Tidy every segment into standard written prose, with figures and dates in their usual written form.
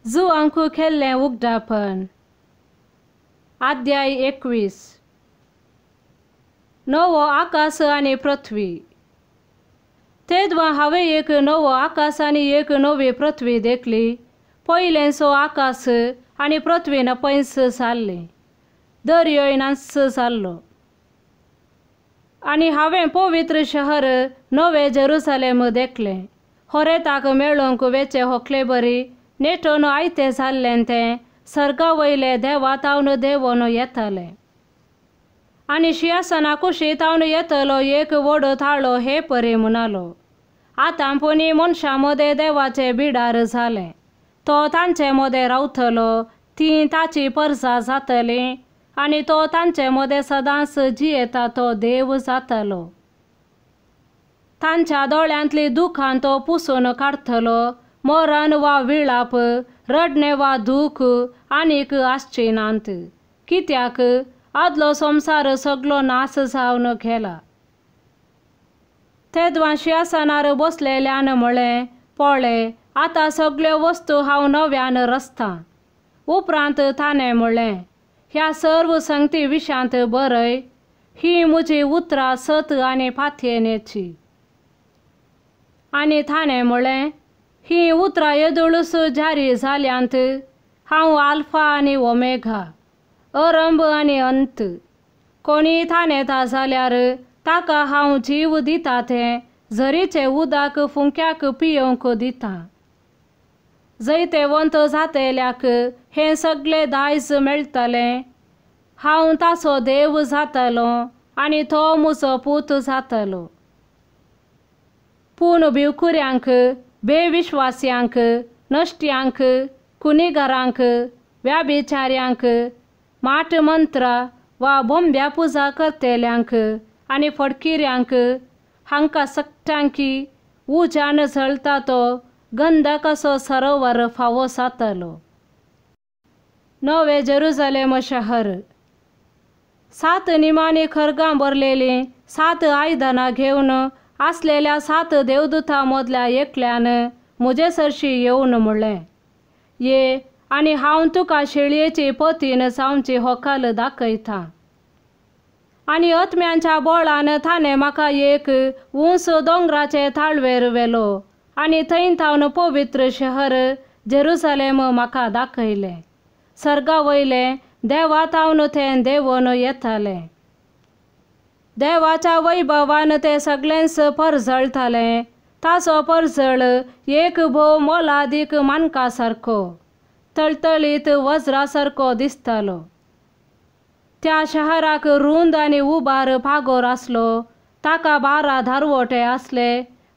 जुवांक केल्लें उगडापण. अध्याय 21. नवो आकाश आनी पृथ्वी. तेदवा हांवें एक नवो आकाश आनी एक नवी पृथ्वी देखली. पयलेंचो आकाश आनी पृथ्वी नपयस जाल्ली, दर्योय नाच जाल्लो. आनी हांवें पवित्र शहर नवें जेरुसलेम देखलें. होरेताक मेळोवंक वेचे होकले बरी नेटोन आयतें जाल्लें तें सर्गा वयले देवा तावन देवोन येतालें. आनी शिंयासना कुशी तावन येतलो एक व्हड थाळो हे परी म्हणालो, आतां पुनी मनशां मदें देवाचें बिडार जालें. तो तांचे मदें रावतलो, तीं ताची परजा जातली आनी तो तांचे मदें सदांच जियेता तो देव जातलो. तांच्या दोळ्यांतली दुखां तो पुसून काडटलो. मरण वा विळाप, रडणें वा दूख आनीक आसची नात, कित्याक आदलो संवसार सगलो नास जावन गेला. तेदवां शिंयासनार बसलेल्यान म्हळें, पळय आतां सगल्यो वस्तू हांव नव्यान रचतां. उपरांत ताणें म्हळें, ह्या सर्व संगती विशांत बरय, ही म्हजी उतरां सत आनी पातयेनेची. आनी ताणें म्हळें, ही उतरां येदोळूच जारी जाल्यांत. हांव आल्फा आनी ओमेगा, अरंभ आनी अंत. कोणीय ताणेता जाल्यार ताका हांव जीव दिता तें झरीचें उदक फुंक्याक पियोवंक दिता. जैतेवंत जातल्याक हें सगळें दायज मेळटलें. हांव ताचो देव जातलो आनी तो म्हजो पूत जातलो. पूण भिवकुऱ्यांक, बेविश्वास्यांक, नश्ट्यांक, कुनिगारांक, व्याभिचार्यांक, माट मंत्रा वा बोंब्या पुजा करतल्यांक आनी फडकिऱ्यांक, हांकां सगट्यांकी उज्यान जळटा तो गंधकाचो सरोवर फावो जातलो. नवें जेरुसलेम शहर. 7 निमाणी खरगां भरलेलीं 7 आयदनां घेवन आसलेल्या 7 देवदूतां मदल्या एकल्यान म्हजे सरशी येवन म्हणलें, ये आनी हांव तुका शेळयेची पतीन जावची होकाल दाखयतां. आनी आत्म्यांच्या बळान ताणें म्हाका एक उंच दोंगराचे ताळवेर व्हेलो आनी थंय थावन पवित्र शहर जेरुसलेम म्हाका दाखयलें. सर्गा वयलें देवा थावन तें देवोन येतालें. देवाच्या वैभवान तें सगळेंच परजळटालें. ताचो परजळ एक भोव मोलादीक मानका सारको, तळतळीत वज्रा सारको दिसतालो. त्या शहराक रूंद आनी उबार पागोर आसलो. ताका 12 दारवोटे आसले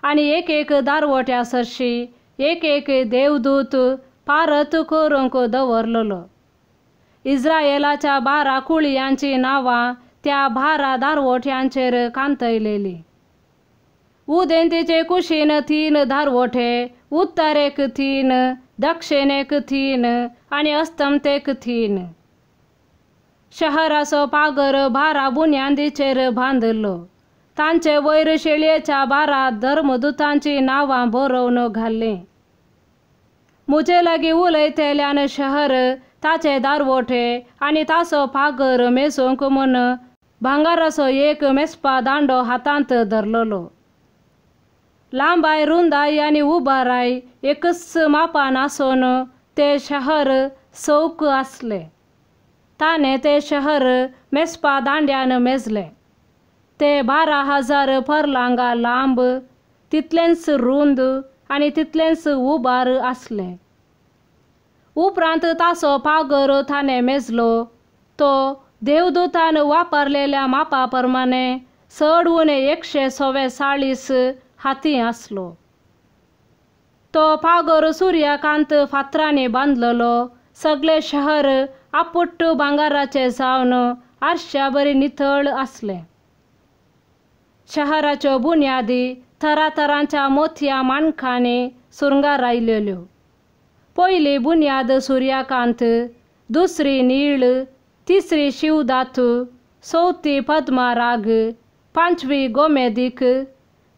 आनी एक एक दारवोट्या सरशी एक एक देवदूत पारत करूंक दवरलेलो. इस्रायेलाच्या 12 कुळयांचीं नांवां त्या 12 दारवोट्यांचेर कांतयलेली. उदेंतेचे कुशीन 3 दारवोटे, उत्तरेक 3, दक्षिणेक 3 आनी अस्तमतेक 3. शहराचो पागर 12 बुन्यादीचेर बांदिल्लो. तांचे वयर शेळयेच्या 12 धर्मदूतांचीं नांवां बरोवन घाल्लीं. म्हजे लागीं उलयतल्यान शहर, ताचे दारवोटे आनी ताचो पागर मेजूंक म्हूण भांगराचो एक मेजपा दांडो हातांत धरलेलो. लांबाय, रुंदाय आनी उबाराय एकच मापान आसून तें शहर चौक आसलें. ताणें तें शहर मेजपा दांड्यान मेजलें. तें 12,000 फरलांगा लांब, तितलेंच रूंद आनी तितलेंच उबार आसलें. उपरांत ताचो पागर ताणें मेजलो. तो देवदूतान वापरलेल्या मापा प्रमाणे चड उणें 144 हाती आसलो. तो पागर सुर्यकांत फातरांनी बांदलेलो. सगळें शहर आपुट्ट भांगराचें जावन आरश्या बरी नितळ आसलें. शहराच्यो बुन्यादी तरातरांच्या मोतयां माणकांनी सुरंगारायलेल्यो. पयली बुन्याद सुर्यकांत, दुसरी नीळ, तिसरी शिवधातू, चवथी पद्मराग, पांचवी गोमेदीक,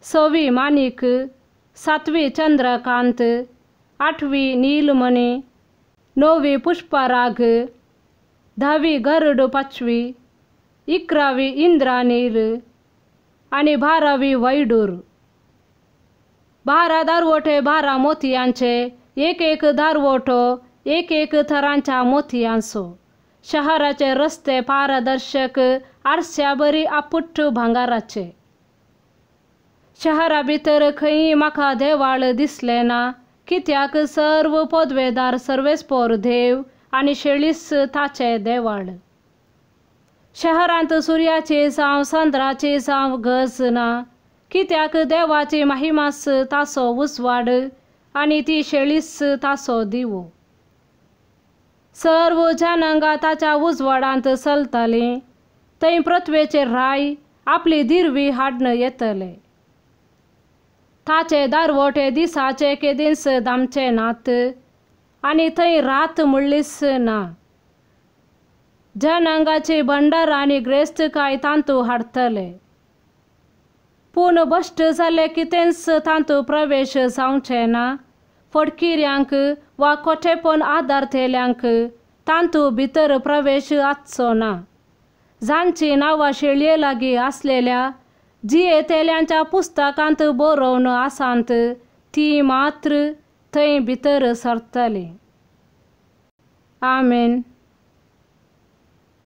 सवी माणिक, सातवी चंद्रकांत, आठवी नीलमणी, णवी पुष्पराग, धावी गरुड पाचवी, 11वी इंद्रानील आनी 12वी वैडूर. 12 दारवोटे 12 मोतयांचे, एक एक दारवोटो एक एक थरांच्या मोतयांचो. शहराचे रस्ते पारदर्शक आरश्या बरी आपुट्ट भांगाराचे. शहरा भितर खंय म्हाका देवाळ दिसलें ना, कित्याक सर्व पदवेदार सर्वेस्पोर देव आनी शेळीस ताचे देवाळ. शहरांत सुर्याची जावं चंद्राची जावं गरज ना, कित्याक देवाची महिमास ताचो उजवाड आनी ती शेळीस ताचो दिवो. सर्व जनांगा ताच्या उजवाडांत चलतालीं. थंय पृथ्वेचेर राय आपली दिरवी हाडून येतले. ताचे दारवोटे दिसाचे केदींच दामचे नात आनी थंय रात म्हणलीच ना. जनांगाची भंडार आनी ग्रेस्तकाय तांतू हाडटले, पूण भश्ट जाल्ले कितेंच तांतू प्रवेश जावचें ना. फटकिऱ्यांक वा खोटेपण आदारतेल्यांक तांतू भितर प्रवेश आसचो ना. जांची नांवां शेळये लागीं आसलेल्या जियेतेल्यांच्या पुस्तकांत बरोवन आसात ती मात्र थंय भितर सरतली. आमेन.